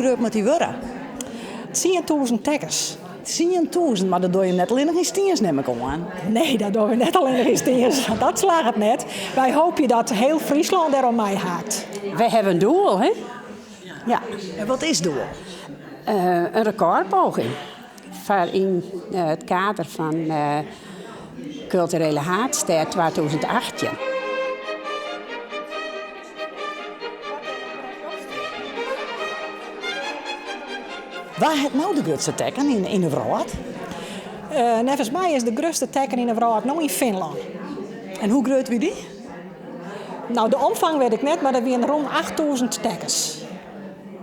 grut moat dy wurde? 10.000 tekkens. 10.000, mar dat dogge je net allinnich yn Stiens nim ik oan. Nee, dat dogge we net allinnich yn Stiens. Dat slagget net. Wy hoopje dat hiel Fryslân dêroan meihaakt. Wy hawwe in doel, hè? Ja. En wat is doel? In rekôrpoging foar yn it kader fan Kulturele Haadstêd 2018. Wa hat no de grutste tekken yn de wrâld? Neffens my is de grutste tekken yn de wrâld no yn Finlân. En hoe grut wie dy? No, de omfang wit ik net, mar dat wiene rûn 8000 tekkens.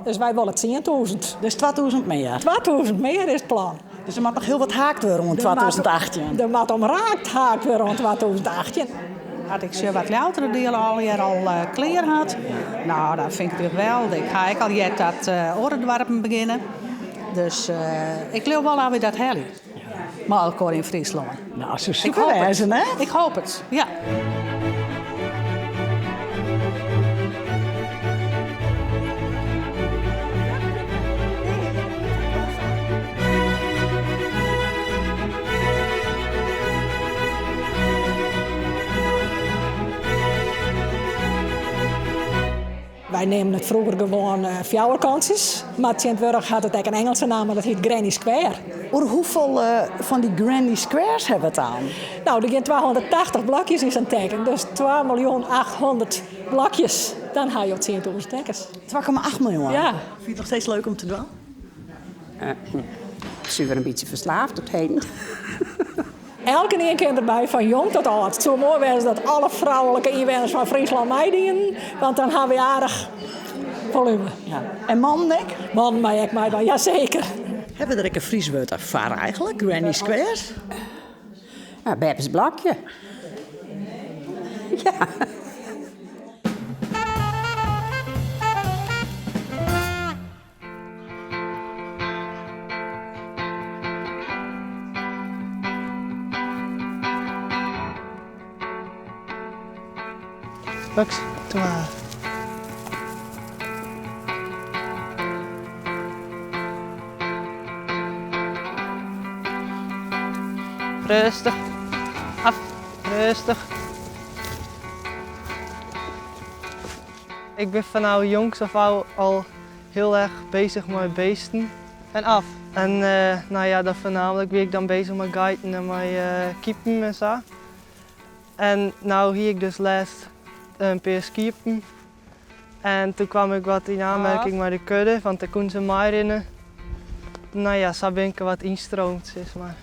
Dus wy wolle 10.000. Dus 2000 mear? 2000 mear is it plan. Dus der moat noch hiel wat haakt wurde oant 2018? Der moat omraakt haakt wurde oant 2018. As ik sjoch wat Ljouwerteradiel allegear al klear hat, no dan fyn ik it geweldich. Ik ha ek al heard dat oare doarpen begjinne. Dus ik leau wol dat wy dat helje. Mei elkoar yn Fryslân. No, soe super wêze, hè? Ik hoop it, ja. Wy neamden it froeger gewoan fjouwerkantsjes, mar tsjintwurdich hat it ek in Engelse namme, dat hyt Granny Square. Oer hoefolle fan dy Granny Squares hawwe we it dan? No, der gean 280 blokjes yn sa'n tekken, dus twa miljoen 800 blokjes. Dan ha jo 10.000 tekkens. 2,8 miljoen? Ja. Fyn je it noch steeds leuk om te dwaan? Suver in bytsje ferslaafd op 't heden. Elkenien kin derby, fan jong tot âld. It soe moai wêze dat alle froulike ynwenners fan Fryslân meidienen, want dan hawwe wy aardich folume. Ja. En mannen ek? Mannen meie ek meidwaan, jaseker. Hawwe we der ek in Frysk wurd foar eigentlik, Granny Squares? Ja, Beppes blokje. Ja. Buks, doe mar. Rêstich. Af. Rêstich. Ik bin fanôf jongs af oan al hiel erch bezich mei bisten en af. En no ja, dan foarnaamlik wie ik dan bezich mei geiten en mei kipen en sa. En no hie ik dus lêst in pear skiepen. En toen kwam ik wat yn oanmerking mei de kudde, want dêr koenen se meirinne. No ja, sa bin ik der wat ynstroomd, sis mar.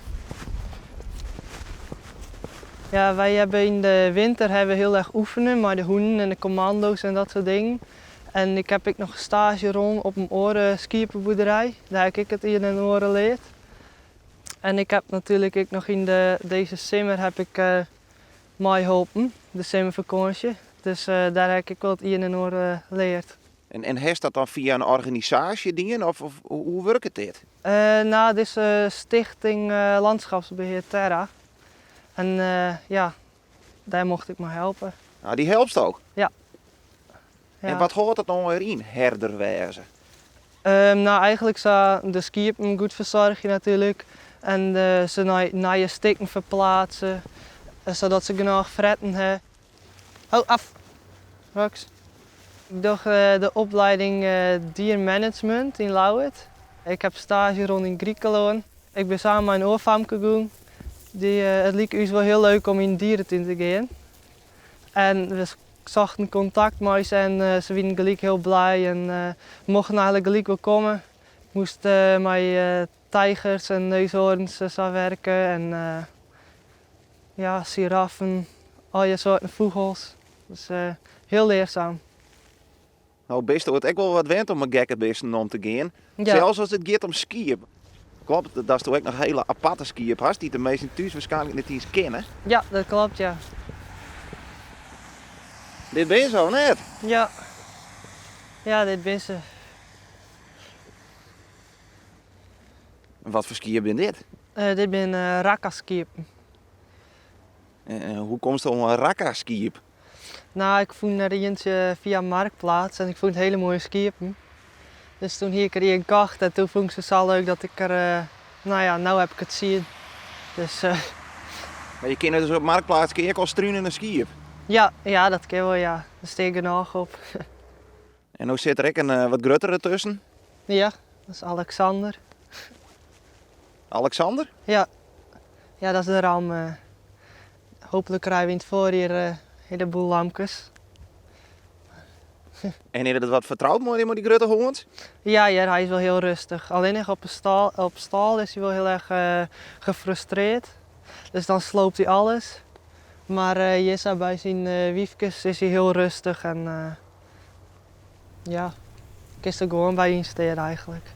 Ja, wy hawwe yn de winter hawwe we hiel erch oefene mei de hûnen en de kommando's en dat soart dingen. En ik ha ek noch staazje rûn op in oare skieppeboerderij. Dêr ha ik ek it ien en oare leard. En ik ha natuerlik ek noch yn de, dizze simmer ha ik meiholpen, de simmerfakânsje. Dus dêr ha ik ek wol it ien en oare leard. En hast dat dan fia in organisaasje dien of hoe wurket dit? No, dizze stichting Landschapsbeheer Terra. En ja, dêr mocht ik mei helpe. Ah, dy helpst ook? Ja. En wat hâldt dat no wer yn, herder wêze? No, eigentlik sa de skiepen goed fersoargje natuerlik. En se nei nije stikken ferplaatse, sadat se genôch fretten ha. Ho, af! Rox. Ik doch de oplieding diermanagement yn Ljouwert. Ik ha staazje rûn yn Grikelân. Ik bin samen mei in oar famke gien. Dy, it like ús wol hiel leuk om yn in dieretún te gean. En we sochten kontakt mei se en se wienen gelyk hiel blij en mochten eigentlik gelyk wol komme. Ik moast mei tigers en neushoorns sa werke en ja, giraffen, allegear soarten fûgels. Dus hiel learsaam. No bist it ek wol wat wend om mei gekke bisten om te gean, Ja. sels as it giet om skiep. Kloppet it datsto ek noch hiele aparte skiep hast, dy't de minsken thús waarskynlik net iens kenne? Ja, dat kloppet, ja. Dit binne se of net? Ja. Ja, dit binne se. En wat foar skiep binne dit? Dit binne rakkaskiepen. En hoe komst oan in rakkaskiep? No, ik fûn der ientsje fia Marktplaats en ik fûn it hiele moaie skiepen. Dus toen hie ik der ien kocht en toen fûn ik se sa leuk dat ik der, eh, no ja, no heb ik it tsien. Dus, eh, Mar je kinne dus op Marktplaats ek al strune in skiep. Ja, ja, dat kin wol, ja. Der stean genôch op. En no sit der ek in eh, wat gruttere tusken. Ja, dat is Alexander. Alexander? Ja, ja dat is de ram. Eh. Hooplik krije we yn it foarjier eh, in heleboel lamkes. En is dat wat fertroud mei dy grutte hoarns? Ja, ja, hy is wol hiel rêstich. Allinnich op 'e stâl, op stâl is hy wol hiel erch eh, gefrustrearre. Dus dan sloopt hy alles. Mar uh, hjir sa by syn uh, wyfkes is hy hiel rêstich en uh, ja, kinst der gewoan by yn stean eigentlik.